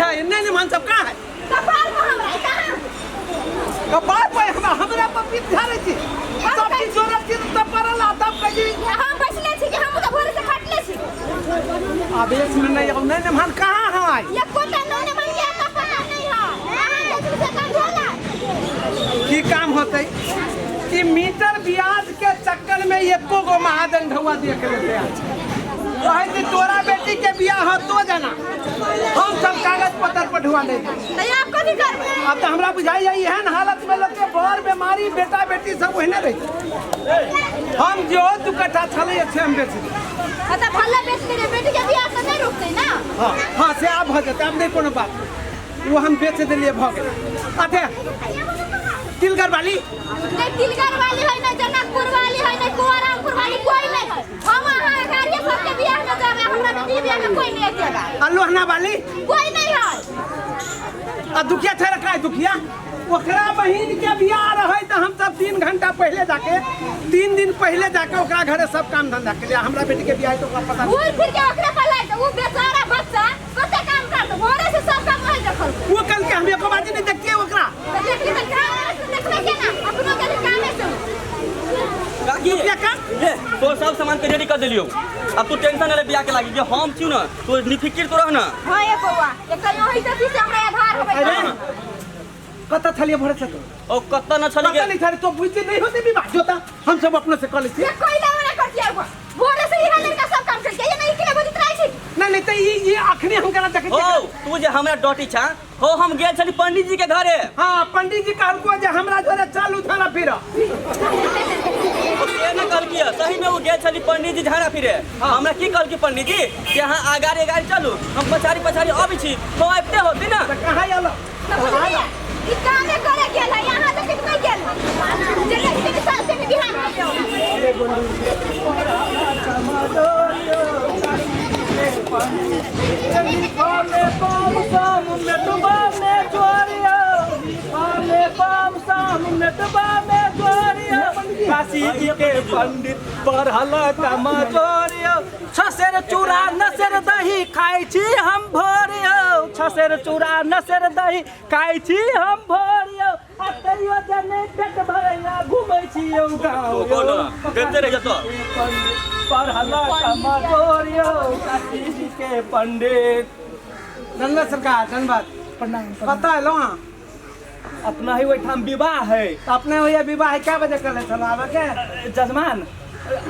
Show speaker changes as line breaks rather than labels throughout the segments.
अच्छा एन्ने ने मान सब कहाँ है?
कपार पर हमरा कहाँ?
कपार पर हमरा हमरा पर पीठ झाड़ै छी। सब चीज जोड़ै छी तब पड़ल आ तब कहै छी
हम बैसले छी कि हम तऽ भोरे से खटले छी।
आवेश में नहीं आउ नहीं मान कहाँ है आई?
एकोटा नौने मन के कपार नहीं है। अहाँ देखू से काम होला।
की काम होतै कि मीटर ब्याज के चक्कर में एको गो महाजन ढौआ देख लेते आज। कहै छै तोरा बेटी के बियाह हो तो जाना, हम सब कागज पत्र पर ढुआ नहीं देबै।
तऽ आब कथी करबै?
अब तऽ हमरा बुझाइ है एहन हालत में लोग के बर बीमारी बेटा बेटी सब ओहिने रही। हम जो 2 कट्ठा छलै से हम बेच देबै।
अच्छा भले बेच देबै, बेटी के बियाह तऽ नहि रुकतै ना?
हाँ हाँ से आब भऽ जेतै, आब नहि कोनो बात, वो हम बेच देलियै भऽ गेलै। अथे तिलगर वाली?
नहीं तिलगर वाली है, नहीं जनकपुर वाली है, नहीं कुआरामपुर वाली, कोई नहीं है। हम अहाँ गाड़िए सबके बियाह में जाबे, हमरा बेटी के बियाह में कोई नहीं अकेला।
आ लोहना वाली?
कोई नहीं है।
आ दुखिया ठहर का दुखिया? ओकरा बहिन के बियाह रहे तो हम सब 3 घंटा पहले जाके 3 दिन पहले जाके ओकरा घरे सब काम धंधा के लिए। हमरा बेटी के बियाह है तो ओकरा पता नहीं।
घूर फिर के ओकरे पर लाग जाओ, वो बेचारा बच्चा कते काम करत, भोरे से सब काम वही देखल।
वो कल के हम एको बाजी नहीं देखतिए ओकरा।
तो देखली तो काम करे से देखबै के ना, अपनो के कामे से।
काकी,
दुखिया का?
ले, तोर सब सामान के रेडी कर देलियो। अब तू टेंशन ले बियाह के लागी, जे हम छियौ ना, तू निफिकिर तो रह ना।
हां ये बौआ, एकर ओहि त से हमरा आधार होबै।
अरे, कत छलिए भरे से तो?
ओ कत न छलिए?
कत नहीं छलिए तो बुझते नहीं होते विवाह जोता, हम सब अपने से कर लै छी।
ये कोई ना मना करती है भोरे से इहा लड़का सब काम करके ये नहीं के बजित रहै छी।
नहीं नहीं त ई अखनी हम केना देखै छी?
ओ तू जे हमरा डटी छा, हो हम गेल छली पंडित जी के घरे।
हां पंडित जी कहलको जे हमरा घरे चालू झाड़ा फिर।
ओ से न कहलकी, सही में वो गेल छली पंडित जी झाड़ा फिरे। हमरा की कहलकी पंडित जी कि अहाँ आगाड़ी आगाड़ी चलू, हम पछाड़ी पछाड़ी अबै छी, तो आबिते होती ना।
त कहाँ आलो?
ई कामे करे गेल है, यहाँ तक नहीं गेल है। जे देखते कि साल से भी बिहार में जाओ।
काशी जी के पंडित पढ़ल कमजोरियो, छसेर चूड़ा नसेर दही खाइ छी हम भोरियो, छसेर चूड़ा नसेर दही खाइ छी हम भोरियो, आ तैयो जे नहि पेट भरैया घुमै छी यौ गाँव यौ।
देखते रह जतो।
पढ़ल कमजोरियो, काशी जी के पंडित।
धन्यवाद सरकार, धन्यवाद।
प्रणाम।
कतऽ एलहुँ अहाँ?
अपना ही ओहिठाम विवाह है।
अपने होइया विवाह है, कै बजे कल छलहुँ आबऽ के?
जजमान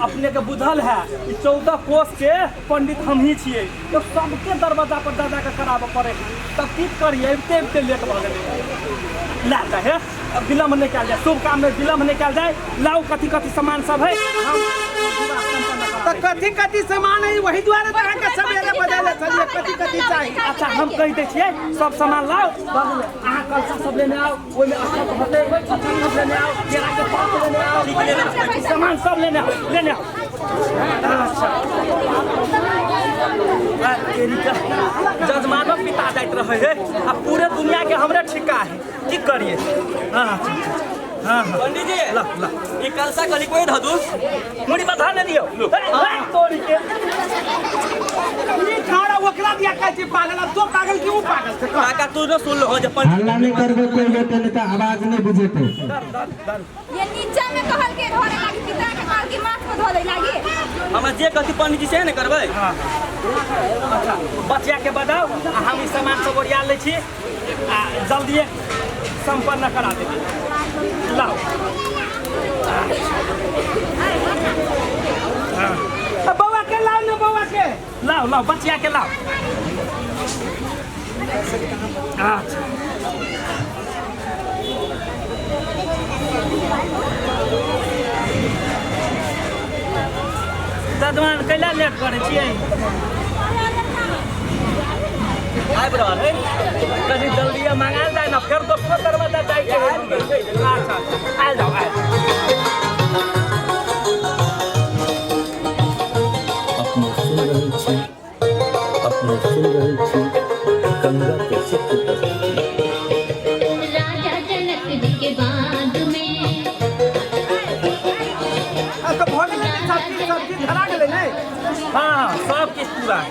अपने के बुझल है 14 कोस के पंडित हम ही छियै, तो सबके दरवाजा पर जा जाके कराबऽ पड़े, तब की करियै, अबिते अबिते लेट भऽ गेलै। ला जा हे, अब विलम्ब नहि कयल जाय, शुभ काम में विलम्ब नहि कयल जाय। लाउ कथी कथी सामान सब है, हम विवाह सम्पन्न
तऽ
कराबै।
कथी कथी सामान है वही दुआरे तऽ अहाँके सवेरे बजैले छलियै, कथी कथी चाही?
अच्छा हम कहि दै छियै, सब सामान लाउ, अहाँ कलशा सब लेने आउ, ओहिमे अक्षत होतै, अक्षत सब लेने आउ, केराके पात लेने आउ, सामान सब लेने आउ, लेने आउ। अच्छा जजमानो पिता जाइत रहे है, आ पूरे दुनिया के हमरे ठिका है, की करिए। हाँ हाँ हाँ
पंडित जी
ला ला
ई कलशा कली कोई धदू
मुड़ी बधा ने दियो तोरी के।
ई ठाड़ा ओकरा दिया कहै छी पागल, अब तो पागल क्यों पागल छै?
काका तू न सुन लो जे पंडित
हल्ला नहीं करबे कोई बेटे नहीं तो आवाज नहीं बुझेते।
ये नीचा में कहल के धरे लागी, पिता के कहल के माथ पर धरे लागी।
हमरा जे कहती पंडित जी से ने करबै।
हां अच्छा बचिया के बजाओ, आ हम ई सामान सब ओरिया लै छी आ जल्दी संपन्न करा देबै। लाओ।
बौआ के लाओ ना, बौआ के
लाओ, लाओ बचिया के लाओ। अच्छा जजमान कैला लेट करै छियै? आबि रहल है, कनि जल्दी मंगायल जाय ना, फेर दोसरो दरवाजा जाइके है। अच्छा अच्छा आयल जाओ, आयल।
अपने सुन रहल छी, अपने सुन रहल छी गंगा कैसेट के प्रस्तुति।
राजा जनक जी के बाद में
आ तऽ भऽ गेलै ने, सब चीज धरा गेलै ने?
हाँ सब किछु पूरा है।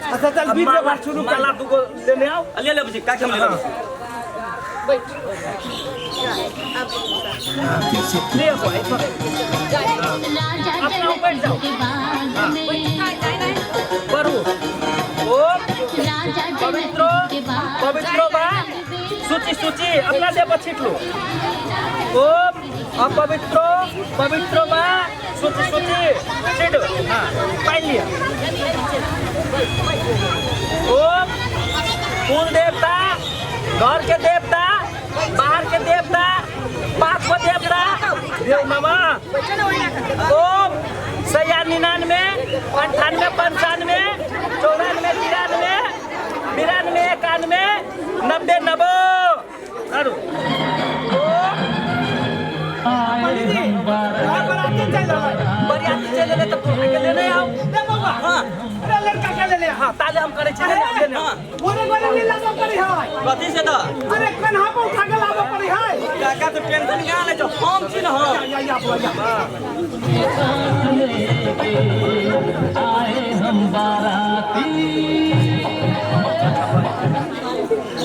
आ अच्छा चल बीच व्यवहार शुरू कर।
माला दूगो लेने आओ।
ले ले बुझी काकी, हम ले लेबै।
ले आओ भाई, पर
राजा
अपना बैठ
जनक
जाओ।
के बाग में
करू। ओम
राजा जनक
पवित्रो
के बाग
पवित्रो बा सूची सूची अपना दे पर छीट लो। ओम अपवित्रो पवित्रो बा सूची सूची छीट। हाँ पाइन लिया। ओम कुल देवता, घर के देवता, बाहर के देवता, पाँच को देवता देव मामा। ओम 99 98 95 94 93 92 91 90 90 आरू।
पंडित जी, यहाँ बराती चल रहा है।
बरियाती चलि एलै तऽ तोरा के लेने आउ।
ए बौआ,
हाँ।
अरे लड़का के लेने आ।
हाँ ताले हम करै छी, लेने आउ, लेने आउ।
गोरे गोरे नहीं लाबऽ पड़ै है।
कथी से तऽ?
अरे कन्हा पर उठा के लाबऽ पड़ै है।
काका तो टेंशन कहाँ लै छौ, हम छी ने हम।
या या बौआ, या।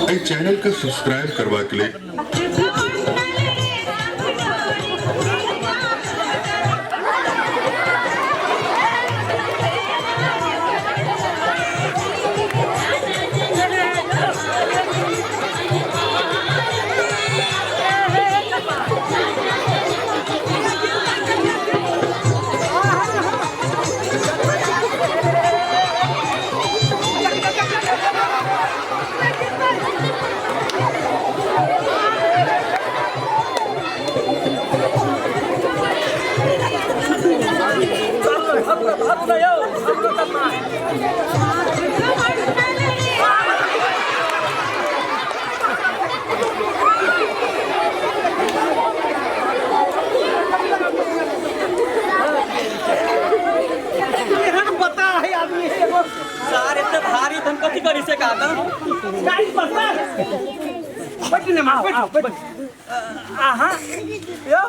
एहि चैनल के सब्सक्राइब करबाक लेल
धरू धरू ने यौ, धरू ने तऽ मार।
एहन बता है आदमी एगो
सार एते भारी तऽ हम कथी करी से काका?
गाड़ी पर सर। बैठ ने माँ, बैठ बैठ।
अहाँ यौ,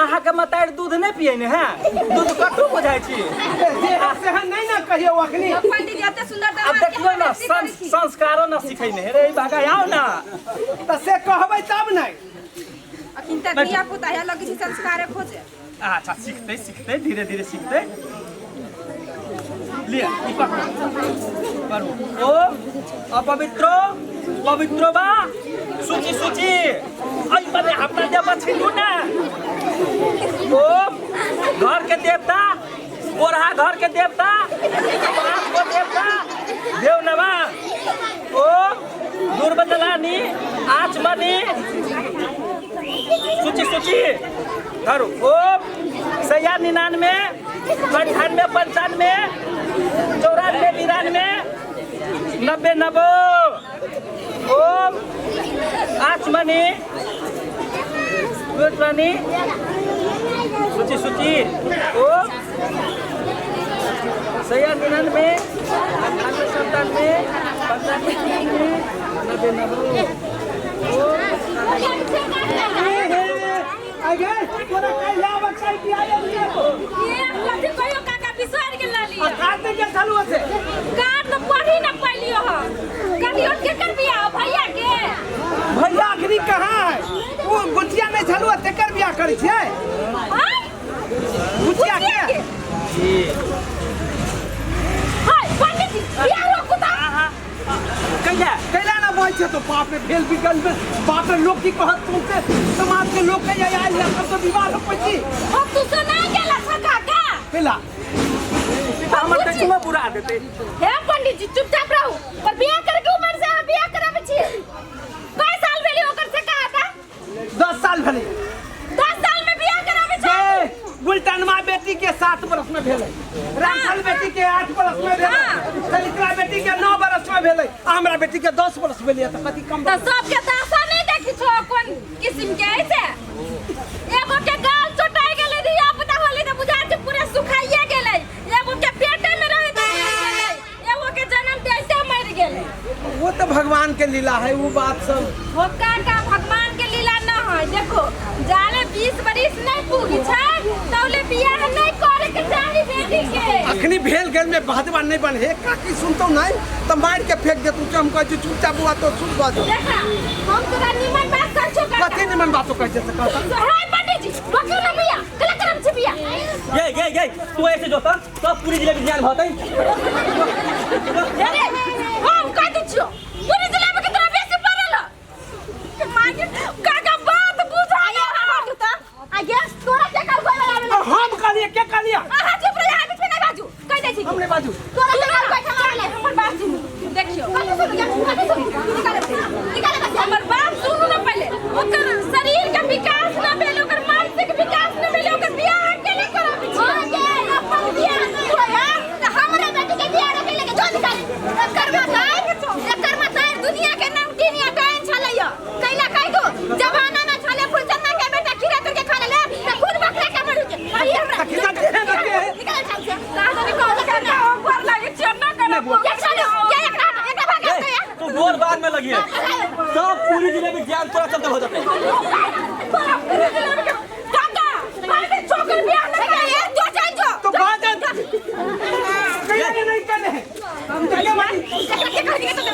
अहाँके मतारि दूध नहि पियै ने है? दूध कट्टू बुझाइ छी।
जे से है नहीं ना कहियो अखनी।
पंडित जी एते सुंदर
आब
दरबार के
देखियौ ने,
हम अथी करै छी।
संस्कारो न सिखैने हे रे भागा, आउ ना।
तऽ से कहबै तब नहि।
अखन तक धिया पुता है लगै छै संस्कारे खोजे।
अच्छा सीखते सीखते धीरे धीरे सीखते। लिअ ई पकड़ू करू। ओम अपवित्रो पवित्रो बा सूची सूची ऐ बने अपना देव छिलू ना। ओम घर के देवता, बोरहा घर के देवता, पाँच को देवता देव नमा। ओम दुर्बदलानी आचमनी सूची सूची धरू। ओम 99 98 95 94 92 90 90। ओम आचमनी गुटमनी सूची सूची। ओम 99 98 97 95 90 90।
आगे तोरा काल्हि आबक चाही कि आयल नहीं तो?
ये कथी कहियो काका, बिसरि गेल
आ
रहलियै।
काट नहि गेल छलू से?
कार्ड तऽ पढ़ी न पैलियो ह। कहियो केकर बियाह, भैया के?
भैया अखनी कहाँ है? ओ गुचिया नहि छलू तेकर बियाह करै छियै?
आय
गुचिया के?
हाय पंडित जी, बियाह रोकू तऽ।
कहिया
कैला ना बोल छे तो बाप रे भेल बिगल में बाप रे लोग की कहत तुमसे, समाज के लोग के आयल है सब तो विवाह हो पैसी।
हम तू सुना गेला छ काका?
कैला
हमर देखिमे बुरा देतै।
हे पंडित जी चुपचाप रहू, पर बियाह करे के उम्र से अहाँ बियाह कराबै छियै। कय साल भेलै ओकर से कहा था?
10 साल भेलै।
10 साल में बियाह कराबै छै?
जे गुलटनमा बेटी के 7 बरस में भेलै, रामफल बेटी के 8 बरस में भेलै, सरिता बेटी के 9 बरस में भेलै, आ हमरा बेटी के 10 बरस भेलै तऽ कथी कम?
तऽ सबके दशा नहि देखी छो कोन किस्म के है से। एगो के गाल चोटाइ गेलै, धिया पुता होलै तऽ बुझा छै पूरा सुखाइए गेलै। एगो के पेटे में रहै तऽ मरि गेलै, एगो के जन्म दैते मरि गेलै।
वो तो भगवान के लीला है वो बात सब।
हो काका, भगवान के लीला न है, है देखो जाले 20 बरिस नहीं पूगी छै तौले बियाह नहीं करे के चाही बेटी के।
अखनी भेल गेल में बहदवा नहीं बन हे काकी सुनतो नहीं त मार के फेंक दे तू। हम कहै छी चुपचाप बुआ तो सुन बाजो।
देखा हम तोरा निमन बात कर छो काका।
कथी निमन बात कहै छै से कहता।
तो है पंडित जी रोकियो ना बियाह गलत करम छै बियाह।
ये ये ये तू ऐसे जोता सब पूरी जिले में ज्ञान भतै।
अरे हम कह दै छियो पूरी जिले में के तोरा बेसी पड़ल के मागे काका बात बुझा हम त आगे तोरा के कर कोई वाला
हम कहलिए के कहलिए
अहाँ चुप रहिए, अहाँ बीच में नहीं बाजू कह दै छी।
हम नहीं बाजू।
तोरा के कर कोई वाला हमर बात सुनू। देखियो कथी सुनू या कथी सुनू निकाले निकाले बस हमर बात सुनू ना पहले। ओकर शरीर के विकास ना भेल, ओकर मानसिक विकास ना भेल, ओकर बियाह के नहीं कराबी छी। हां के अपन बियाह नहीं होया त हमरा बेटी के बियाह रखे लेके जो निकाले। एकर मातार एकर मातार दुनिया के नमकीन या डाइन छलैया कैला कह दो जमाना ना छले फुलचन्ना के बेटा खीरा तोड़ के खा ले त खुद बकरा के मर के आई हमरा निकाले ठाम से ताहने कहल के ना ऊपर लागे छी ना करब ये चलो ये एकरा एकरा भाग के
तू गोर बाद में लगी है सब पूरी जिले में ज्ञान तोरा चलते हो जाते।
काका भाई छोकर बियाह ना करे जो चल जो
तो बात नहीं करने हम तो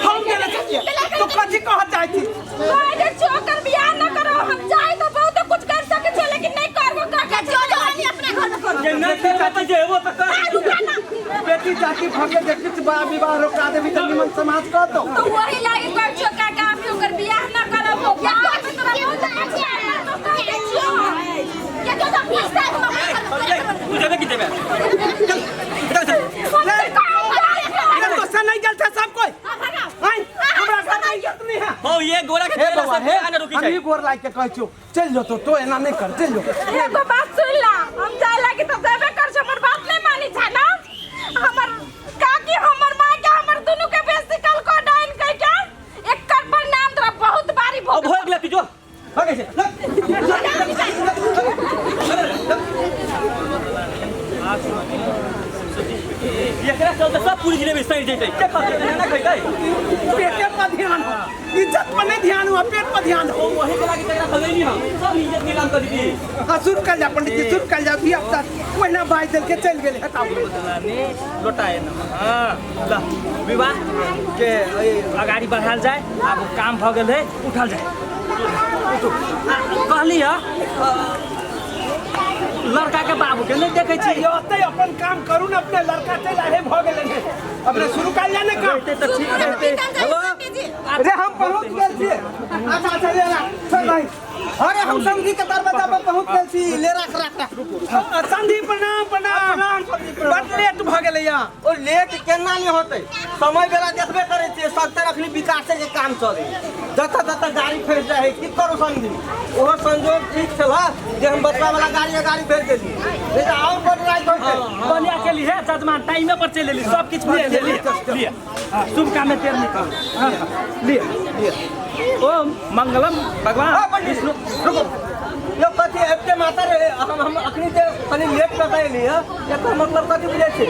हम देना चाहिए तो कथी कह चाहै छी।
भाई छोकर बियाह ना करो हम चाहे तो बहुत कुछ कर सके छे लेकिन नहीं करबो काका। जो जो अपना घर में करो
जे नहीं करते जे वो तो कर
बेटी जाति भगे देखी छी बा विवाह रोका देबी त निमन समाज कह दो।
तो वही लागे कर छो काका अभी ओकर बियाह ना करब हो या तो तोरा बहुत अच्छा तो कह दे छियो ये तो तो 20 साल हम
तू जेबे की जेबे चल चल चल
तो से नहीं गेल थे सब कोई आई हमरा घर नहीं गेल नहीं है।
हो ये गोरा के
हे बाबा हे
आने रुकी
हम
छै
ही गोर लाग के कहै छियो चल जो तो एना नहीं कर चल जो।
एगो बात सुन ला हम जाय लागी तो जेबे कर छो हमर बात नहीं मानी छ ना। हमर काकी हमर मां के हमर दुनु के बेसी कल को डाइन कह के एकर परिणाम तोरा बहुत बारी
अब हो गेलै तू जो हो गेल छै। एकरा चलते सब पूरी जिले में सही जैते के खा ना खैतै।
पेटे पर ध्यान हो इज्जत पर नहीं ध्यान हो पेट पर ध्यान हो।
वही के लागी तकरा खगैनी हम सब इज्जत नीलाम कर दी।
हां शुरू कर जा पंडित जी शुरू कर जा भी अब तक महीना बाई दल के चल गेले हटाओ
ने लोटाए न। हां ल विवाह के अगाडि बढ़ाल जाए आब काम भ गेल है उठल जाए। कहली ह लड़का के बाबू के नहीं देखे छी
ओते अपन काम करू न अपने लड़का चल आहे भ गेले ने अपने शुरू कर जा ने काम
त ठीक रहते।
अरे हम पहुंच गेल छी। अच्छा अच्छा ले रा चल भाई।
अरे हम समझी के दरवाजा पर पहुंच गेल छी ले रख रख रख।
संधि प्रणाम प्रणाम। बड लेट भ गेलै या।
ओ लेट केना नहीं होतै समय बेला देखबे करै छियै सत्तर अखनी विकासे के काम चले जतऽ जतऽ गाड़ी फँसि जाइ है की करू समझी। ओहो संजोग ठीक छल जे हम बचवा वाला गाड़ी गाड़ी भेज देली नहीं तऽ और बड राति होतै।
बनिया के लिए जजमान टाइमे पर चलि एली सब किछु भऽ गेल। लिए शुभ काम में तेल निकाल लिए लिए। ओम मंगलम भगवान विष्णु।
रुको यो कथी एते माता रे हम अखनी जे कनि लेट कऽ एली ह एकर मतलब कथी बुझै छी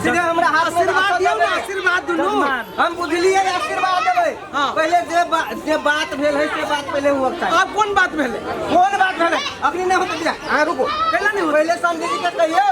सीधे हमरा हाथ में
आशीर्वाद दियौ ने आशीर्वाद दुनू
हम बुझलियै आशीर्वाद देबै। पहिले जे बात भेल है से बात पहिले हुअक चाही।
आब कोन बात भेलै
कोन बात भेलै अखनी नहि होतै बियाह। अहाँ रुको
कैला नहि
पहिले समझी के कहियौ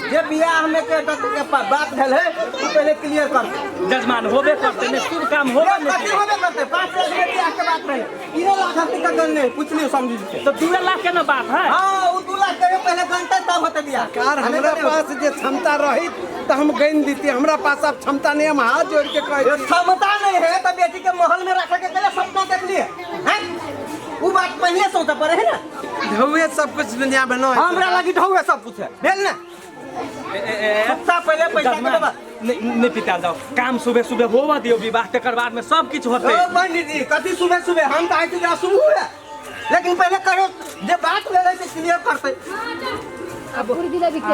जे बियाह में के के बात भेल है उ पहिले क्लियर करतै।
जजमान होबे करतै ने शुभ काम होबे ने
कथी होबे करतै 5 लाख के बियाह के बात भेलै 3 लाख अखनी तक गणने पूछ लियौ समझी के
तो 2 लाख के ना बात है।
हां उ 2 लाख कहियो पहिले गणतै तब होतै बियाह।
सरकार हमरा पास जे क्षमता रही त हम गण दीती हमरा पास अब क्षमता नहीं हम हाथ जोड़ के कहै छी।
क्षमता नहीं है त बेटी के महल में रखे के पहले सपना देख लिए हैं उ बात पहले सोचे पड़े है ना।
ढौए सब कुछ दुनिया में न
हमरा लगी ढौए सब कुछ है भेल ना। सबसे पहले पैसा के बात
नहीं पिता जाओ काम सुबह सुबह होवा दियो विवाह तकर बाद में सब किछु होतै।
ओ पंडित जी कथी सुबह सुबह हम त आइ छी सुबह है लेकिन पहले कहो जे बात भेलै से क्लियर करतै।
अब पूरी जिलेबी के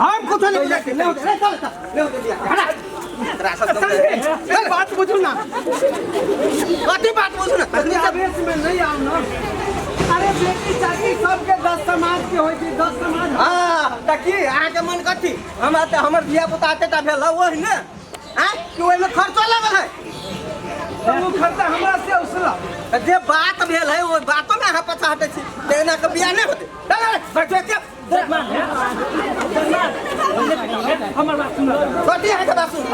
हम कुछ नहीं बुझै छी ले चल चल ले दिया हटा
चल बात बुझू ना
कथी बात बुझू ना
आवेश में नहीं आउ ना। अरे बेटी चाची सबके 10 समाज के होई छै 10 समाज।
हां त की अहाँ के मन कथी हमरा त हमर धिया पुता एतेटा भेल ओहि ने आँ कि ओहिमे खर्चो लागल है
तऽ ओ खर्चा हमरा से उसला।
तऽ जे बात भेल है ओहि बातो में अहाँ पाछा हटै छी तऽ एना के बियाह नहि होतै। चल चल, बैठो एते।
जजमान है, जजमान, हमर बात सुनू।
कथी अहाँके बात सुनू?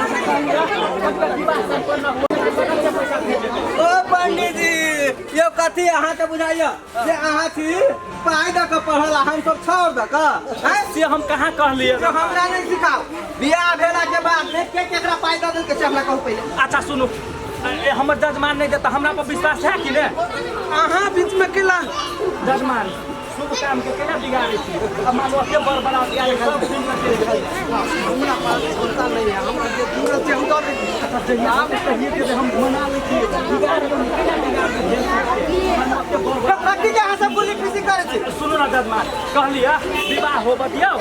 ओ पंडीजी यौ, कथी अहाँके बुझाइया जे अहाँ छी पाइ दऽ कऽ पढ़ल आ हमसब छाउर दऽ कऽ? आँय?
से हम कहाँ कहलियै?
से हमरा नहि सिखाउ। बियाह भेला के बाद में के केकरा पाइ दऽ देलकै से हमरा कहू पहिले।
अच्छा सुनू, हमर जजमान नहि देता, हमरा पर विश्वास है कि नहि?
अहाँ बीच में केला
जजमान शुभ काम के केना बिगाड़ै छी? अब मानू के बड़ बड़ा बिगाड़े सब सुन के चलि गेल।
हमरा पास क्षमता नहीं है, हमरा जे दूर से हम दऽ दै छी।
अच्छा जहिया आप कहिए के हम मना लै छी, बिगाड़ के हम केना बिगाड़ दै छी? मानू के बड़
तऽ कथी के अहाँ सब गुली पीसी करै छी?
सुनू ना जजमान, कहलियै विवाह हो बतियौ,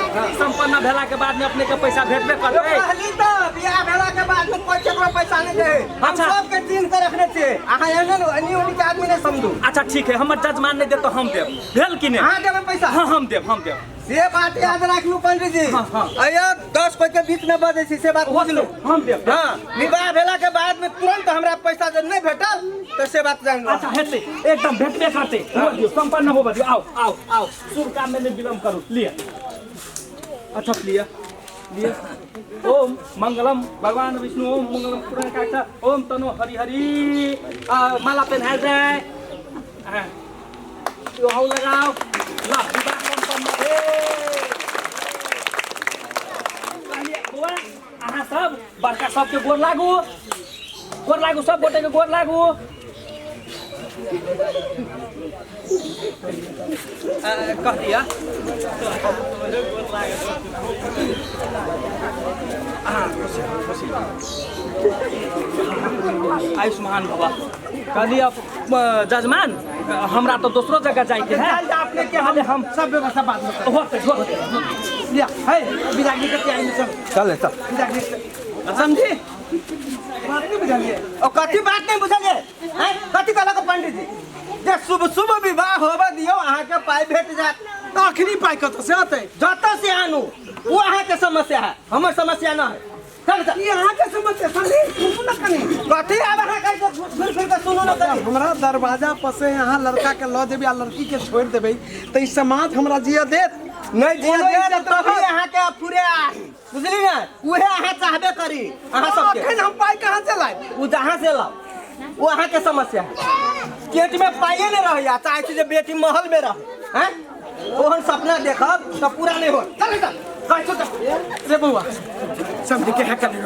संपन्न भेला के बाद में अपने के पैसा भेटबे करतै।
कहली तऽ बियाह भेला के बाद में कोई केकरो पैसा नहीं दे, हम
अच्छा।
सबके चिन्ह के रखने छियै। अहाँ एहन एनी ओनी के आदमी नहीं समझू।
अच्छा ठीक है, हमर जजमान नहीं देत तो हम देब, भेल कि नहीं?
अहाँ देबै पैसा?
हाँ हम देब, हम देब।
से बात याद राखलू पंडीजी।
हाँ, हाँ।
अयो 10 कोई के बीच में बजै छी से बात बुझलू।
हम देब।
हाँ, विवाह भेला के बाद में तुरंत हमरा पैसा जब नहीं भेटल तो से बात जान लो।
अच्छा हेतै, एकदम भेटबे करतै। हो दियौ, संपन्न होबऽ दियौ। आओ आओ आओ, शुभ काम में नहीं विलम्ब करू। लिअ, अच्छा लिअ लिअ। ओम मंगलम भगवान विष्णु, ओम मंगलम पुरनकाक्ष, ओम तनो हरि हरि। माला पहनायल जाय। हाँ, यो हौ लगाओ। ल विवाह संपन्न भेल। कहलियै बौआ, अहाँ सब बड़का सबके गोर लागू, गोर लागू, सब गोटे के गोर लागू। कह दिया। आयुष्मान बाबा। कहलियै जजमान, हमरा तो दोसरो जगह जाइके है।
चल जा अपने के, हम सब व्यवस्था बाद में करब।
होतै, होतै।
लिया है विदागरी के तैयारी में चल।
चल चल
विदागरी समझी बात नहीं बुझलिए?
ओ कथी बात नहीं बुझलिए? हैं, कथी कहलक पंडीजी? जे शुभ शुभ विवाह होबऽ दियौ, अहाँके पाइ भेट जायत।
तऽ अखनी पाइ कतऽ से अतै?
जतऽ से आनू ओ अहाँके समस्या है, हमर समस्या न है। चल चल।
ई अहाँके समस्या समझी? सुनू न कनी।
कथी आब अहाँ कहै छी? घुरि फिर के सुनू न कनी।
हमरा दरवाजा पर से अहाँ लड़का के लऽ जेबै आ लड़की के छोड़ि देबै तऽ ई समाज हमरा जियऽ देत?
नहि जियऽ
कोनो
देत
इज्जत
तभी
रहत?
अहाँके पूरे बुझली ने, उहे अहाँ चाहबे करी अहाँ सबके।
अखन हम पाइ कहाँ से लायब?
ओ जहाँ से लाउ ओ अहाँके समस्या है। पेट में पाइए नहीं रहैया, चाहै छी जे बेटी महल में रहे। हैं, ओहन सपना देखब तऽ पूरा नहीं होत। चल चल कहै छौ तऽ।
रे बौआ, समझी के है कनी।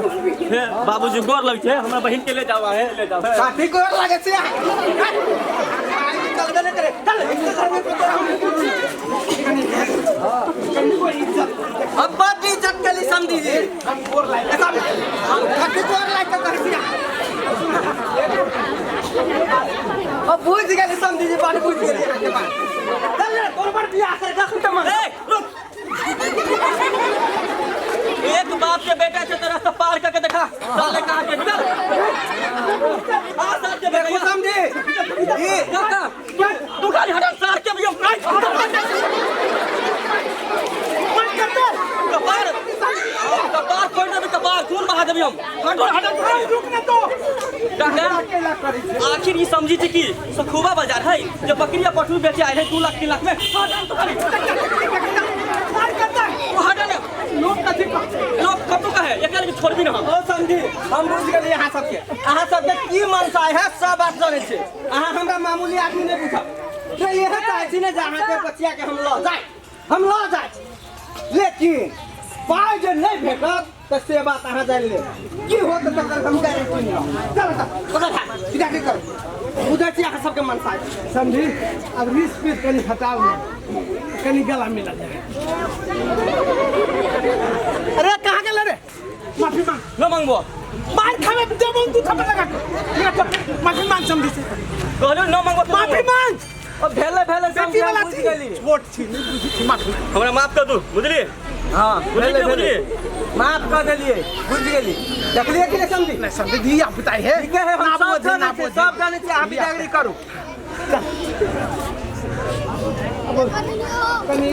हे बाबूजी गोर लग छै, हमरा बहिन के ले जाओ, हे ले जाओ।
काफी गोर लागे छै अहाँ। चलबे नहि करे। चल अब बड इज्जत के लिए समझी जी।
हम गोर लागे।
हम कथी गोर लागे के कहै छी अहाँ? अब बुझ गेली समझी जी, बड बुझ गेली अहाँके बात। चल रे, तोर बड़ बियाह करे देखू तऽ मन।
ए, रुक। एक बाप के बेटा छै तो रास्ता पार करके देखा साले कहाँ के। चल आ सार के बेटा।
देखू समझी। ई
काका तू गाड़ी हटा, सार के भी हम कपार कपार फोड़ देबी, कपार खून बहा देबी हम। हट हट
रुक न तो।
काका
अकेला करै छै।
आखिर ई समझी छी कि सखुबा बाजार है जो बकरिया पटुई बेचे आए है 2 लाख 3 लाख में। हट तो खाली ओ हट ने।
लोग कथी कहतै?
लोग कतौ कहे एकरा लेकिन छोड़बी ना हम।
ओ समझी, हम बुझि गेलियै अहाँ सबके, अहाँ सबके की मनसा है सब बात जानै छी। अहाँ हमरा मामूली आदमी नहि बुझब। से इएह चाहै छी ने जे अहाँके बचिया के हम लऽ जाय, हम लऽ जाय, लेकिन पाइ जे नहि भेटत तऽ से बात अहाँ जानि लेब। की होत तकर हम गारंटी नहि लेब। चल चल पकड़ खा, सीधा की करू, बुझै छी अहाँ सबके मनसा है।
समझी, अब रिस्क पे कनी हटाउ ने, कनी गला मिला जाए। अरे कहाँ गेल रे? माफी मांग।
न मांगबो।
मार खावे देबो तू थप्पड़ लगा के। माफी मांग समझी से।
कहलियौ न मांगबो।
माफी मांग।
ओ भेलै भेलै
बेटी
समझी,
वाला
बुझि
छी,
गेली।
छोट छी, नहि बुझै छी, माफी।
हमरा माफ कर दू, बुझली?
हाँ,
बुझली
भेलै,
कि
भेलै।
बुझली?
माफ कर देलियै, बुझि गेली। देखलियै कि नहि समझी?
नहि समझी, धिया पुता है।
ठीके है, हम
ना
सब
बोझे,
जानै
ना
छियै,
बोझे।
सब जानै छियै, अहाँ बिदागरी करू।
कनी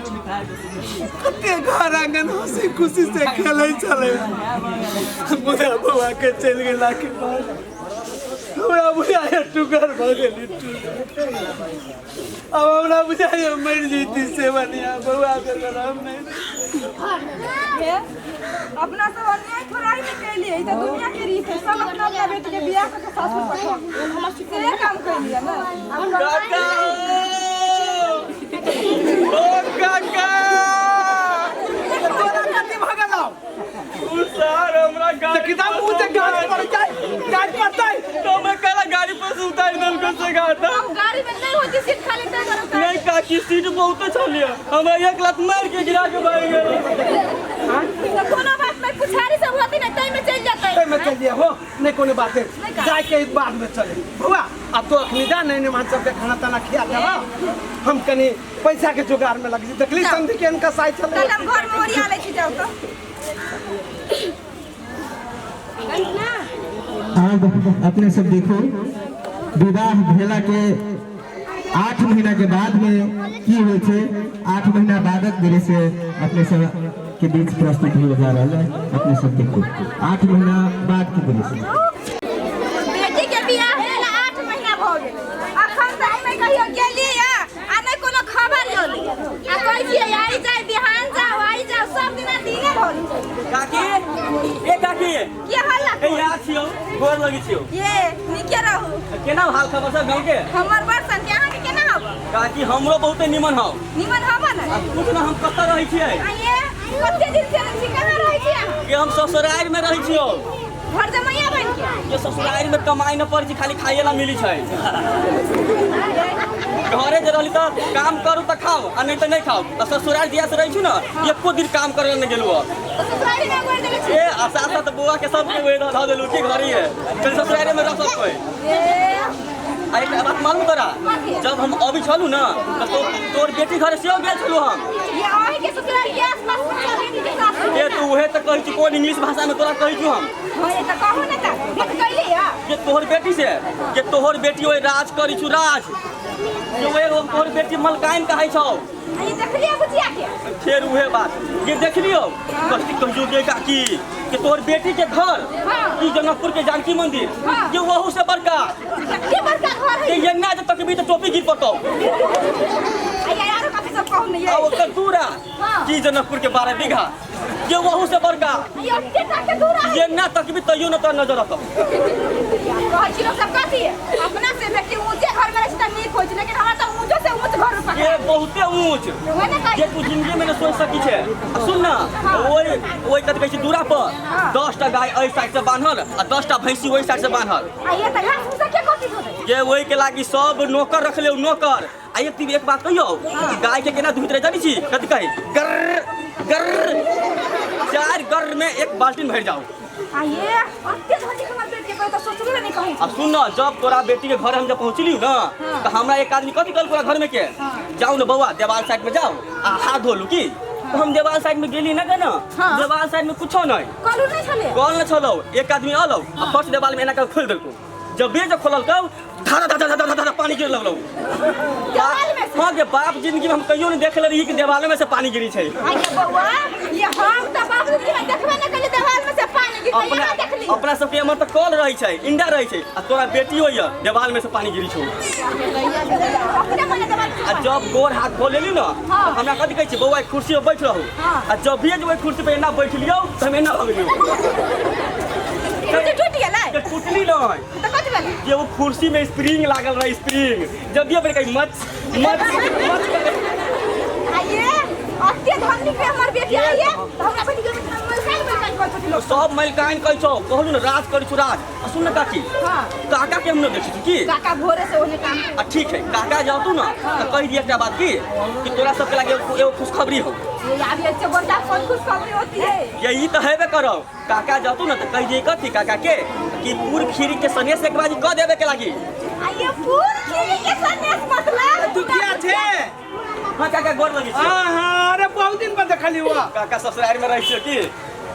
कते घर आंगन हंसी खुशी से खेलै छलै, मुदा बौआ के चलि गेला के बाद हमरा बुझाइए टुकर भऽ गेली। अब हमरा बुझाइए मरि जैती से बढ़िया, बौआ के हम नहीं।
अपना सब अन्याय थोड़ा ही नहीं कैलिए, ई त दुनिया के रीत है, सब अपना अपना बेटी के बियाह करके सासुर पठा से काम कैलिए ना।
काका ओ काका
तोरा कथी भऽ गेलौ?
उ सर हमरा गाड़ी
किताब मुँह से गाड़ी पर जाय, गाड़ी पड़तै।
तो मैं कहला गाड़ी पर से उतार देलको से गाता।
गाड़ी में नहीं होती सीट खाली तय करो।
नहीं काकी सीट बहुत छलिए, हमरा एक लात मार के गिरा के भाग गेल।
तो कोनो बात नहीं, पुछारी सब होती ना तय में चल जाते।
तय में चल दिया हो, नहीं कोनो बात है, जाय के बाद में चले। बौआ अब तो अखनी जा नहीं नहीं मान सबके खाना ताना खिया देबा, हम कनी पैसा के जुगाड़ में लग जी। देखली संधि के इनका साई चले।
चल हम घर में ओरिया ले छी जाओ तो।
अब अपने सब देखो विवाह भेला के 8 महीना के बाद में की होइ छै, 8 महीना बादक दृश्य अपने सब के बीच प्रस्तुत हो जा रहा है। अपने सब देखो 8 महीना बाद के दृश्य।
बेटी के बियाह भेला 8 महीना भ गेल, अखन तक नहीं कहियो गेली आ नहीं कोनो खबर होली। आ कहै छियै आई जाय बिहान जाओ आई जाओ, सब दिना दिने भऽ गेल।
काकी ए काकी
की हाल
ए यार छियौ, गोर लगै छियौ।
ये नीके रहू।
केना हाल खबर सब गांव के?
हमर बड़ सन के, अहाँ के केना हब?
काकी हमरो बहुते निमन हौ।
निमन हब ने?
आ कुछ ना हम कतऽ रहै छियै?
आ ये कते दिन से रहै छी, कहाँ रहै छी अहाँ?
के हम ससुराल में रहै छियौ।
घर जमैया बन के?
ये ससुराल में कमाई न पड़ै छै, खाली खाइए ला मिली छै। घरे जे रहली त काम करू त खाओ आ नहीं त नहीं खाओ। त ससुराल दिया से रहै छु न, एको दिन काम करे न गेलु।
ससुराल में गोर देले छी?
ए आ साथ साथ बौआ के सब के धऽ देलु की घरे है, चल ससुराल में रह सब कोई। आ एक बात मालूम तोरा, जब हम अभी छलु न त तोर बेटी घरे सेहो गेल छलु हम।
ये अहीं के ससुराल के आसपास में के सासुर।
ए तू उहे त कहै छी, कोन इंग्लिश भाषा में तोरा कहै छु हम?
हां ये त कहू न त भेट कैली या
के तोहर बेटी से, के तोहर बेटी ओइ राज करै छु राज, के ओइ तोहर बेटी मलकाइन कहै छौ।
ये देखलिए बुचिया के?
फेर उहे बात ये देखलियो कथी कहियो गे काकी के तोहर बेटी के घर ई जनकपुर के जानकी मंदिर के वहू से बड़का।
के बड़का घर है?
के एन्ना जे तकबी त टोपी गिर पड़तौ।
आ यार काफी सब कहू नहीं
आ ओकर दूरा की जनकपुर के 12 बीघा के वहू से बड़का।
ये ओते तक के दूरा
एन्ना तकबी तैयो न तोर नजर अतौ।
कहै छी लोग सब कथी अपना से बेटी ऊंचे घर में रहै त नीक होइ छै, लेकिन हमरा त ऊंचो से ऊंच घर में
ये बहुते ऊंच जे तू जिंदगी में न सोच सकी छे। सुन ना ओइ ओइ कथि कहै छै दूरा पर 10टा गाय एहि साइड से बान्हल आ 10टा भैंसी ओहि साइड से बान्हल।
आ ये त घास फूस के कथी होतै?
ये ओइ के लागी सब नौकर रखले नौकर। आ एक बात कहियौ, गाय के केना दुहित रहे जानै छी? कथि कहै गर्र गर्र, 4 गर्र में एक बाल्टीन भरि जाओ।
आ ये अते धनी हमर बेटी के त सोचबे नहीं कहै।
आ सुन न, जब तोरा बेटी के घर हम जब पहुंचली न त हमरा एक आदमी कथि कहल तोरा घर में के जाऊ न बौआ देवाल साइड में जाओ आ हाथ धोलू की, तो हम देवाल साइड में गेली न ना, देवाल साइड में कुछो नहीं
कहलू नहीं छले,
कल न छलौ। एक आदमी अलौ आ फर्स्ट देवाल में एना के खोल देलको, जब बे जब खोललकौ धारा धारा धारा धारा पानी गिर लगलौ
देवाल में से।
हां के बाप जिंदगी में हम कहियो नहीं देखले रही कि देवाल में से पानी गिरी छै।
आ ये बौआ ये हम त बाप जिंदगी में देखबे न कली देवाल में से पानी गिर
अपना
देखली।
अपना सब के एमर त कल रहै छै, इंडा रहै छै, आ तोरा बेटी होइया देवाल में से पानी गिरी छौ।
अपने मने देवाल।
आ जब गोर हाथ धो लेली न त हमरा कथि कहै छै बौआ कुर्सी पर बैठ रहू, आ जब भी जे ओइ कुर्सी पर एना बैठलियौ त हम एना भऽ गेलियौ।
टूट गेलै?
के टूटली नहीं
त कथि भेलै?
ये वो कुर्सी में स्प्रिंग लागल रहे, स्प्रिंग जब भी अपन कहीं मच मच मच करे।
आ ये अते धनी के हमर बेटी आइए त हमरा बेटी के मलकाइन मलकाइन कहै छथिन लोग।
सब मलकाइन कहै छौ, कहलु न राज करै छु राज। आ सुन न काकी, काका के हम न देखै छु की
काका भोरे से ओने काम।
आ ठीक है काका जाऊ तू न त कहि दिया एकटा बात की कि तोरा सब के लागे एगो खुशखबरी हो।
ये अभी अच्छे बड़का कौन खुशखबरी होती है?
यही तो हेबे करो। काका जातू न त कहि दिए कथि काका के कि पूर खीरी के सनेस एक बाजी क देबे के लागी।
आ ये पूर खीरी के सनेस मतलब
तू किया छे?
हां काका गोर लगी छी।
हां हां अरे बहुत दिन पर देखली हुआ।
काका ससुराल में रहै छै की?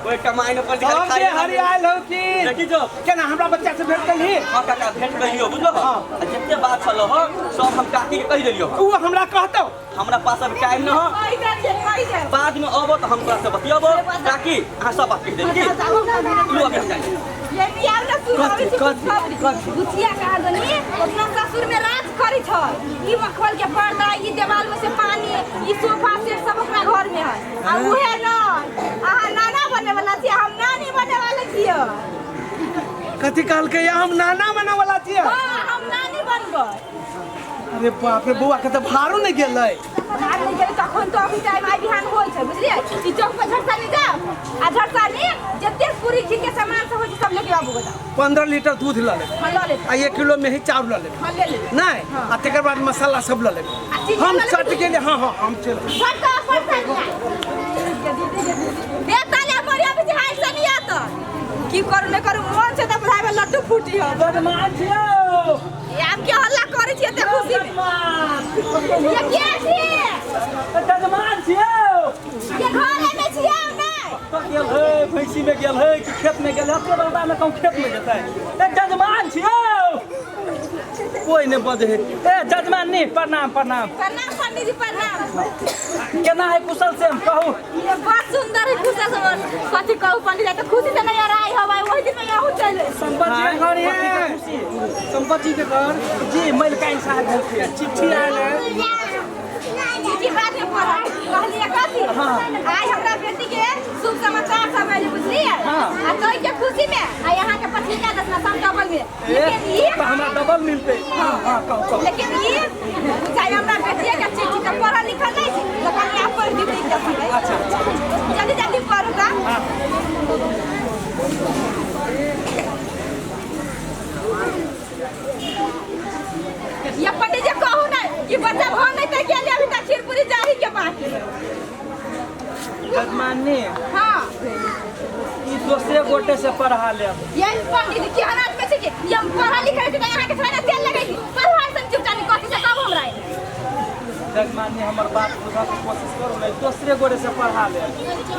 ओइ कमाई न पर
हम जे हरियाल हो की
देखी जो
केना हमरा बच्चा से भेंट कलही?
हां काका, भेंट कहियो, बुझलो?
हाँ।
आ जते बात छलो हो सब हम काकी के कहि देलियो।
उ हमरा कहतौ।
हमरा पास अब टाइम न हो,
कहि दे छियै, कहि दे।
बाद में अबो तऽ हम तोरा से बतियबो। काकी, अहाँ सब बात कहि देब की? लू, अभी हम जाइ छी।
ये बियाह ने सुनाबै छी।
कथी,
खुशखबरी।
कथी?
बुचिया कहा दनी अपना ससुर में राज करै छै। ई मखमल के पर्दा, ई देवाल में से पानी, ई सोफा सेट सब ओकरा घर में है। आ उहे न अहाँ नाना बने वाला छियै, हम नानी बने वाला छियै।
कथी कहलकै? हम नाना बने वाला छियै?
हाँ, हम नानी बनबै।
अरे बाप रे, बौआ के तऽ भारो नहि गेलै।
भार नहि गेलै तखन तो अभी टाइम I बिहान होइ छै, बुझलियै? ई चौक पर झटसानी जाउ आ झटसानी जते पूरी खीर के सामान सब होइ छै सब लेके आबू। बताउ।
15 लीटर दूध लऽ लेबै।
हाँ, लऽ लेबै।
आ 1 किलो मेही चाउर लऽ लेबै।
हाँ, ले लेबै।
नहि, आ तकर बाद मसाला सब लऽ लेबै।
आ चीनी
हम
लऽ लेबै।
सट गेलै। हाँ हाँ, हम चलि।
झटका पर बे ताले मरिया बिच हाय सनिया त की करू नहि करू, मन से त बुझाइ में लड्डू फूटी हो।
बदमाश छियौ।
ये आब के हल्ला करै छियै एते खुशी में? ये के छियै?
जजमान छियौ।
ये घरे में छियै नहि?
कतऽ गेल है? भैंसी में गेल है कि खेत में गेल है? एते रौदा में कहूँ खेत में जेतै? ए जजमान छियौ। कोई नहीं बजे है। ए जजमान नी, प्रणाम प्रणाम।
प्रणाम पंडित जी, प्रणाम।
केना है कुशल से कहू?
ये बड़ सुंदर है खुशी से। कथी कहू पंडित जी, त खुशी से नहीं आई हवा ओहि दिन में अहूँ चलि।
संपत जी के घर है?
संपत जी के घर।
जी, मलिकाइन साहब भेलखिन।
चिट्ठी आयल है।
चिट्ठी बाद में पढ़ब। कहलियै कथी? आइ हमरा बेटी के शुभ समाचार सब आयल, बुझलियै? आ तोय के खुशी में आ यहाँ के पत्रिका दसना सब डबल में, लेकिन ई
तऽ हमरा डबल मिलतै। हाँ हाँ, कहू कहू।
लेकिन ई बुझाइ हमरा बेटिया के चिट्ठी तऽ पढ़ल लिखल नहीं छै, तऽ कनि आप पढ़ि दियौ तऽ।
अच्छा।
जल्दी जल्दी पढ़ू तऽ। ये पंडित जी, कहू ना कि बच्चा भऽ नहीं तऽ गेलै, अभी तक खीर पूरी जाही के बाकी।
जजमान नी,
हाँ।
ई दोसरे गोटे से पढ़ा लेब।
ये पंडित जी केहन आदमी छै कि ये हम पढ़ल लिखल छै तऽ यहाँ के थोड़ा तेल लगैली पढ़ल सन चुपचाप कथी से कहू हमरा?
जजमान नी, हमर बात बुझऽ के कोशिश करू ने, दोसरे गोटे से पढ़ा लेब।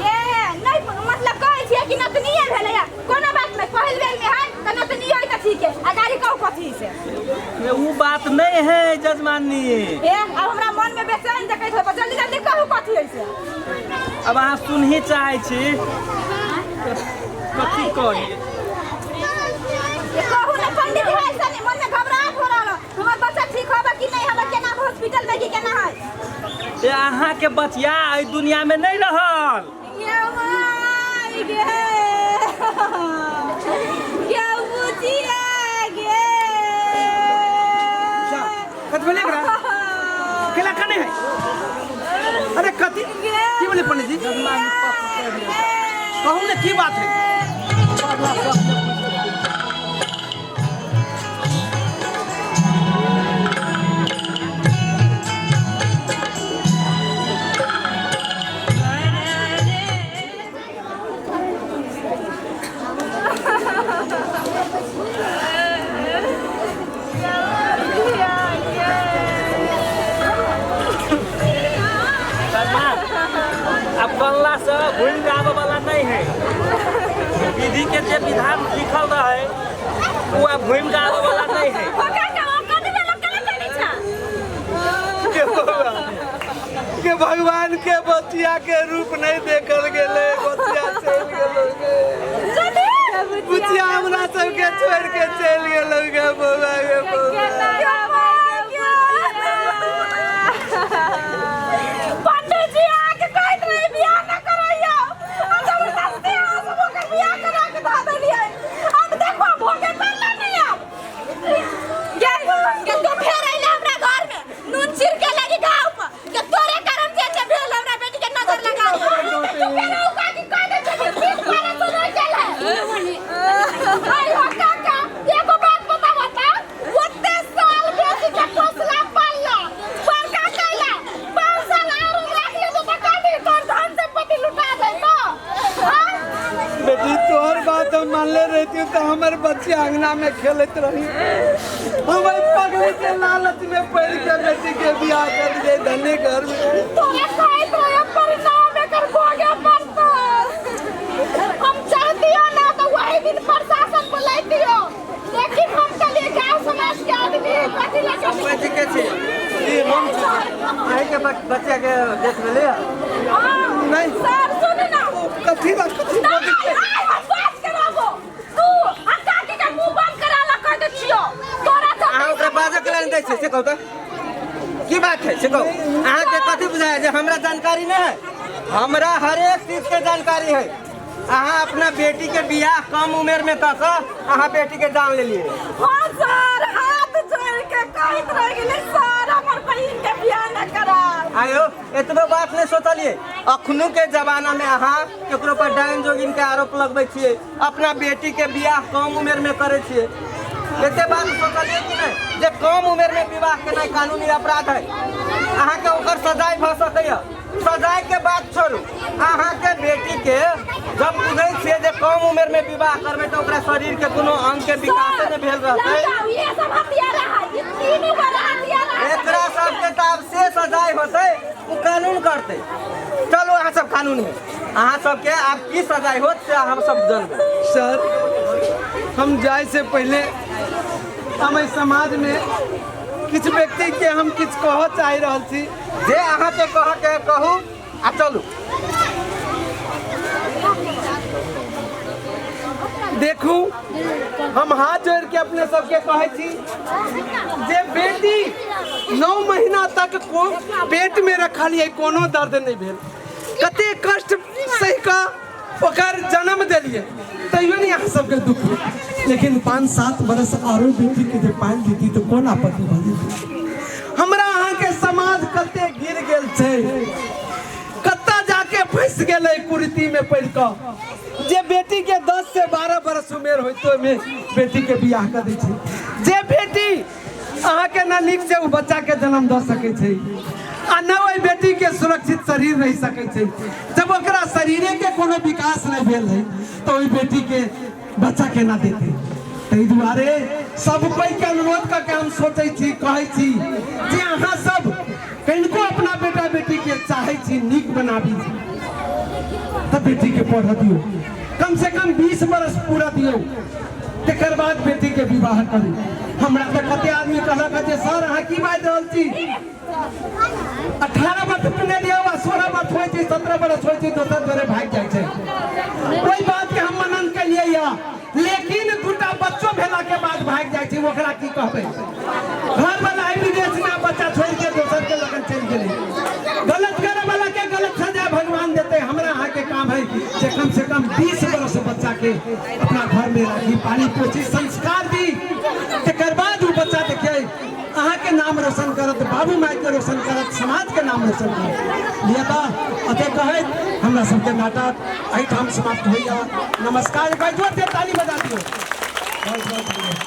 ये नहीं, मतलब कहै छियै कि नतनीये भेलैया, कोनो बात नहीं, पहिल बेर में है तऽ नतनी होय तऽ ठीक है। आ गाड़ी कहू कथी से?
ए, ऊ बात नहीं है जजमानी।
ए अब हमरा मन में बेचैन देखै छै, जल्दी जल्दी कहू कथी है से।
अब अहाँ सुनही चाहै छी कथी कही?
ये कहू ने पंडित जी, ऐसा नहीं, मन में घबराहट हो रहल है। हमर बच्चा ठीक होबे कि नहीं, हमर केना हॉस्पिटल में कि केना है?
ए अहाँ के बचिया एहि दुनिया में नहीं रहल।
ये माय गे, ये बुचिया गे।
जा, कथी भेलै एकरा? केला कने है? अरे कथी की भेलै पंडित जी? कहू ने की बात है?
जजमान, अब बनला से घुमि के आबऽ वाला नहीं है। विधि के जे विधान लिखल रहे वो अब घुमि के आबऽ वाला नहीं है।
ओ काका, ओ कथी भेल? केना करै छा?
के बौआ के भगवान के बचिया के रूप नहीं देखल गेलै, बचिया चलि गेलै गे। बुचिया हमरा सबके छोड़ के चलि गेलै गे बौआ गे बौआ।
पंडित जी आके कहैत रहे बियाह न करैया, आ जबरदस्ती अहाँ सब ओकर बियाह करा के धऽ देलियै। अब देखो भोगे पड़ला नहीं। आब गे गे, तू फेर अइले हमरा घर में नून छिड़ के लगी घाव पर के तोरे करम जे जे भेल, हमरा बेटी के नजर लगा दे। तू फेर उ काकी कह दे छै कि 20 बरस हो गेल है। आई हो काका, एगो बात बताबो त, ओते साल बेटी के पोसला पालला बड़का कैला, 5 साल आरो राख लेतो त कथी तोर धन संपत्ति लुटा जैतो? हाँ?
बेटी, तोहर बात हम मानले रहती तो हमर बच्चे अंगना में खेलत रही। हम एहि पगड़ी के लालच में पड़ के बेटी के बियाह कर दिए धनी घर में।
तोरे कहैत रहे परिणाम एकर भोगे पड़तौ।
बच्चा के देख लेलियै?
नहीं
सर सुन ना,
कथी बात कथी
नहीं हम बात कराबो तू आ काकी के मुंह बंद करा ला कह दे छियो तोरा तो
अहाँ ओकरा बाजऽ के लेल दै छियै से कहू तऽ की बात है से कहू। अहाँके कथी बुझाय जे हमरा जानकारी नहि है? हमरा हरेक चीज के जानकारी है। अहाँ अपना बेटी के बियाह कम उम्र में कऽ कऽ अहाँ बेटी के जान लेलियै।
हाँ सर, हाथ जोड़ के कहैत रह गेलै सर हमर बहिन के बियाह न करा।
आयो एतबो बात नहीं सोचलियै। अखनु के जमाना में अहाँ केकरो पर डाइन जोगिन के आरोप लगबै छियै, अपना बेटी के बियाह कम उम्र में करै छियै। एते बात सोचलियै कि नहीं जे कम उम्र में विवाह केनाइ कानूनी अपराध है? अहाँके ओकर सजाय भऽ सकैया। सजाय के बात छोड़ू, अहाँके बेटी के जब बुझै छियै जे कम उम्र में विवाह करबै तऽ ओकरा शरीर के कोनो अंग के विकासे नहि भेल रहतै। एकरा सबके तऽ आब से सजाय होतै ओ कानून करतै। चलू अहाँ सब कानून है, अहाँ सबके आब की सजाय होत से हम सब जानबै।
सर हम जाय से पहले हम एहि समाज में किछु व्यक्ति के हम किछु कहऽ चाहि रहल छी।
जे अहाँके कहऽ के कहू आ चलू।
देखू हम हाथ जोड़ के अपने सबके कहै छी जे बेटी 9 महीना तक को पेट में रखलियै कोनो दर्द नहीं भेल, कते कष्ट सहि कऽ ओकर जन्म देलियै तैयो नहीं अहाँ सबके दुख भेल। लेकिन 5-7 बरस आरो बेटी के जे पालि देती तऽ कोन आपत्ति भऽ जेतै? हमरा अहाँके समाज कते गिर गेल छै, कतऽ जाके फंसि गेलै कुरीति में पड़ि कऽ जे बेटी के 10 से 12 बरस उमेर होइतो ओहिमे बेटी के बियाह कऽ दै छै। जे बेटी अहाँके न नीक से ओ बच्चा के जन्म दऽ सकै छै आ न ओहि बेटी के सुरक्षित शरीर रहि सकै छै। जब ओकरा शरीरे के कोनो विकास नहि भेल है तऽ ओहि बेटी के बच्चा केना देतै? ताहि दुआरे सब कोई के अनुरोध कऽ के हम सोचै छी कहै छी जे अहाँ सब कनिको अपना बेटा बेटी के चाहै छी नीक बनाबी तऽ बेटी के पढ़ऽ दियौ, कम से कम 20 बरस पूरा दियौ, तकर बाद बेटी के विवाह करू। हमरा तऽ कते आदमी कहलक जे सर अहाँ की बाजि रहल छी, 18 वर्ष पुने लियौ आ 16 वर्ष होइ छै, 17 वर्ष होइ छै, दोसर जोरे भागि जाइ छै। ओहि बात के हम मनन केलियै या, लेकिन 2टा बच्चो भेला के बाद भागि जाइ छै, ओकरा की कहबै? घर वाला विदेश में बच्चा छोड़ के दोसर के लगन चलि गेलै। गलत करे वाला के गलत सजा भगवान देते। हमरा अहाँ के काम है जे कम से कम 20 बरस बच्चा के अपना घर में राखी, पाली पोसी, संस्कार दी, तकर बाद वो बच्चा देखिए अहाँ के नाम रोशन करत, बाबू माय के रोशन करत, समाज के नाम रोशन करत। लिया तऽ अते कहैत हमरा सबके नाटक एहिठाम समाप्त होइया। नमस्कार। एक बार जोर से ताली बजा दियौ। बहुत बहुत धन्यवाद।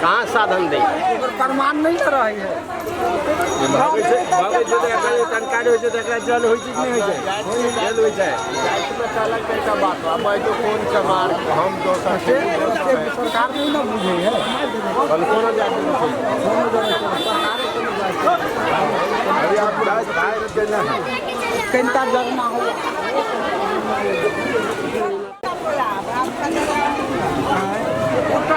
कहाँ साधन दे
प्रमाण नहीं न रहे है।
जानकारी होइ छै तऽ एकरा जल होइ छै कि नहि होइ छै? जल होइ छै। जातिमे कहलक तऽ एकटा बात आब कोन चमार हम दोसर
सरकार नहीं ना बुझे है।
कोनो जाति
कनिटा जगमा हो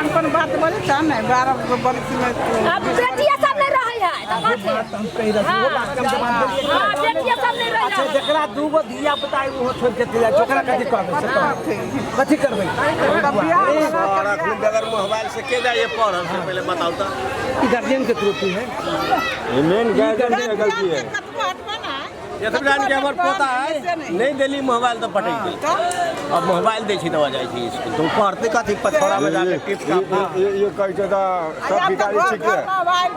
कोन बात बोले त नहीं 12 बरस में
अब बेटिया सब नहीं रहे है त कथी
हम कहि रहल छी, वो बात कम से बात बोलिए।
हां बेटिया सब नहीं रहे।
अच्छा जकरा 2 गो धिया पुता है वो छोड़ के चलि जाइ, ओकरा कथी कहबै से कहू, कथी करबै?
और अखन बगैर मोबाइल से के जाइए पढ़ल से पहले बताओ तो।
ई गार्जियन के त्रुटि है,
ये मेन गार्जियन के गलती है। एतबे जान के हमर पोता है नहीं देली मोबाइल तो पटक गेल। अब मोबाइल दै छी तऽ जाइ छी स्कूल तो पढ़ते कथी पथौड़ा में जाके टिप का
ये कहै छै तऽ सब बिगाड़ी ठीक है,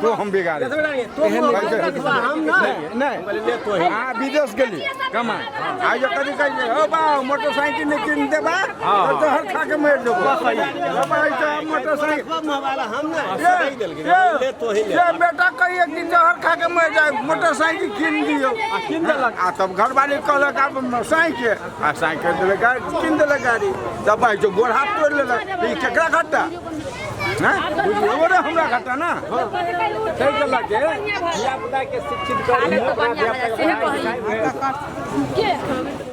तू हम बिगाड़ी
हम
नहीं नहीं हां विदेश गेली कमाए आइ जे कथी कहै छै ओ बा मोटरसाइकिल नहीं किन देबा तऽ तोहर खा के मरि जेबो। मोटरसाइकिल
मोबाइल हम ना ले तो ही ले।
ये बेटा कहिए कि जहर खा के मर जाए, मोटरसाइकिल कीन दियो।
कीन देलक।
आ तब घरवाली कहलक आब साइकिल, आ साइकिल देलक गाड़ी, कीन देलक गाड़ी। तब भाई जो गोड़ हाथ तोड़ि लेलक, ई केकरा घाटा? बुझियो रे हमरा घाटा ना।
ताहि के लऽ के धिया पुता के शिक्षित करू।
हालत तो बढ़िया भऽ जाइ छै, से कहै। के?